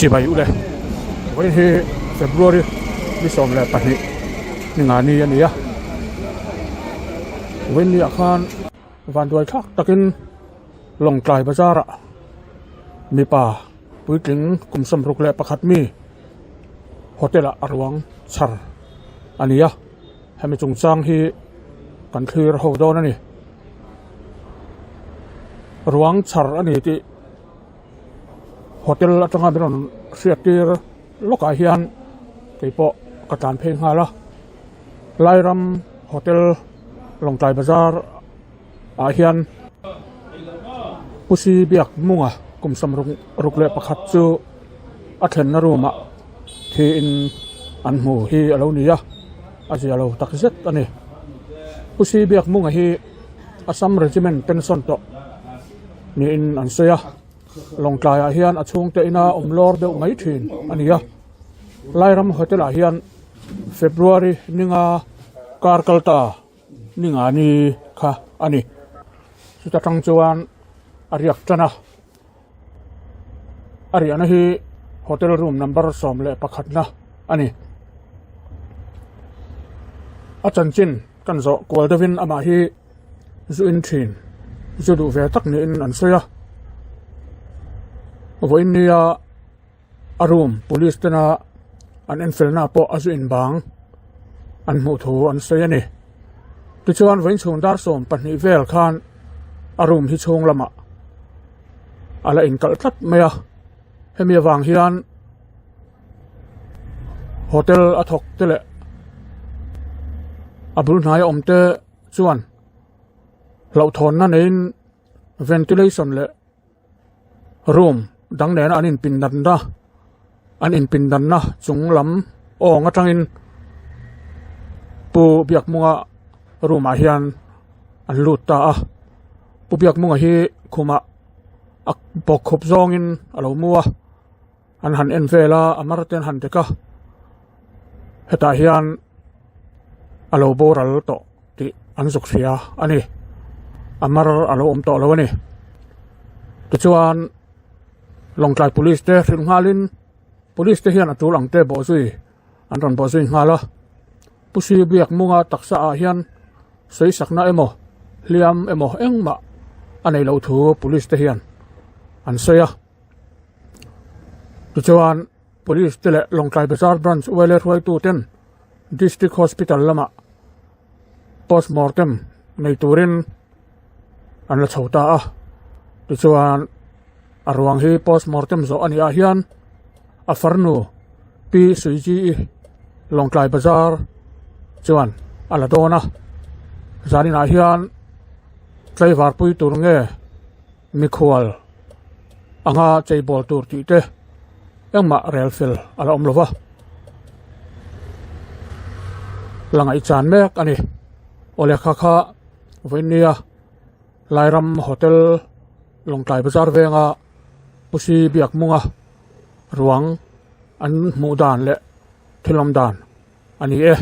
Chibai ule vawiin hi February ni 12 ni nga ni a ni a vawiin ni ah khan vanduai thlak takin Lawngtlai bazar ah mipa puitling kum 61 mi hotel ah a ruang chhar a ni a hemi chungchang hi kan thlir ho dawn a ni ruang chhar a ni tih. Hotel atanga min rawn hriat tir lawkah hian keipawh ka tlan phei nghal a Lairam hotel Lawngtlai bazar ah hian Pusi biak munga kum sam ruk ruk leh pakhat chu a thlenna room ah thiin an hmu hi a lo ni a a zia lo tak zet a ni Pusi biak munga hi Assam Regiment pension tawh. Niin an sawi a, Lawngtlaiah hian a chhungte ina awm lawr deuh mai thin a ni a, Lairam Hotel ah hian February ninga kar kal ta ninga ni kha a ni. Chuta tang chuan a riak tan a, a riahna hi hotel room number 11 na a ni. A chanchin kan zawh kual deuhin amah hi. Zu in thin, zu duh ve tak niin an sawi a, vawiin nia a room police tena an enfelna pawh a zu in bang an hmuh thu an sawi a ni. Tichuan vawiin chhung dar 12 vel khan a room hi chhung lamah a la inkalh tlat mai a, hemi avang hian hotel a thawk te leh a bul hnaia awm te. Chuan hlauhthawnna neiin ventilation leh room dang nena an inpindanna an inpindanna chung lam awng atangin Pu Biakmunga room ah hian an lut ta a Pu Biakmunga hi khumah a bawkkhup zawngin a lo mu a an han en vel a a mar te an han dek a hetah hian a lo boral tawh tih an zuk hria a ni a mar a lo awm tawh lo a ni tichuan Lawngtlai police te hrilh nghalin police te hian a tul ang te bawh zui an rawn bawh zui nghal a Pu Sri Biakmunga taksa ah hian sawisakna emaw hliam emaw engmah a nei loh thu police te hian an sawi a. Tichuan Police te leh Lawngtlai Bazar Branch ULA hruaitu ten District Hospital lamah postmortem nei turin an la chho ta a. Tichuan a ruang hi postmortem zawh a nih ah hian a farnu Pi Suiji-i Lawngtlai Bazar chuan a la dawn a. Zaninah hian tlaivar pui tur nge Mikhual anga cheibawl tur tih te engmah rel fel a la awm lo va, la ngaihchan mek a ni. Aw lehkha kha vawinia Lairam Hotel Lawngtlai Bazar venga Pusi Biakmunga ruang an hmuh dan leh thil awm dan a ni e.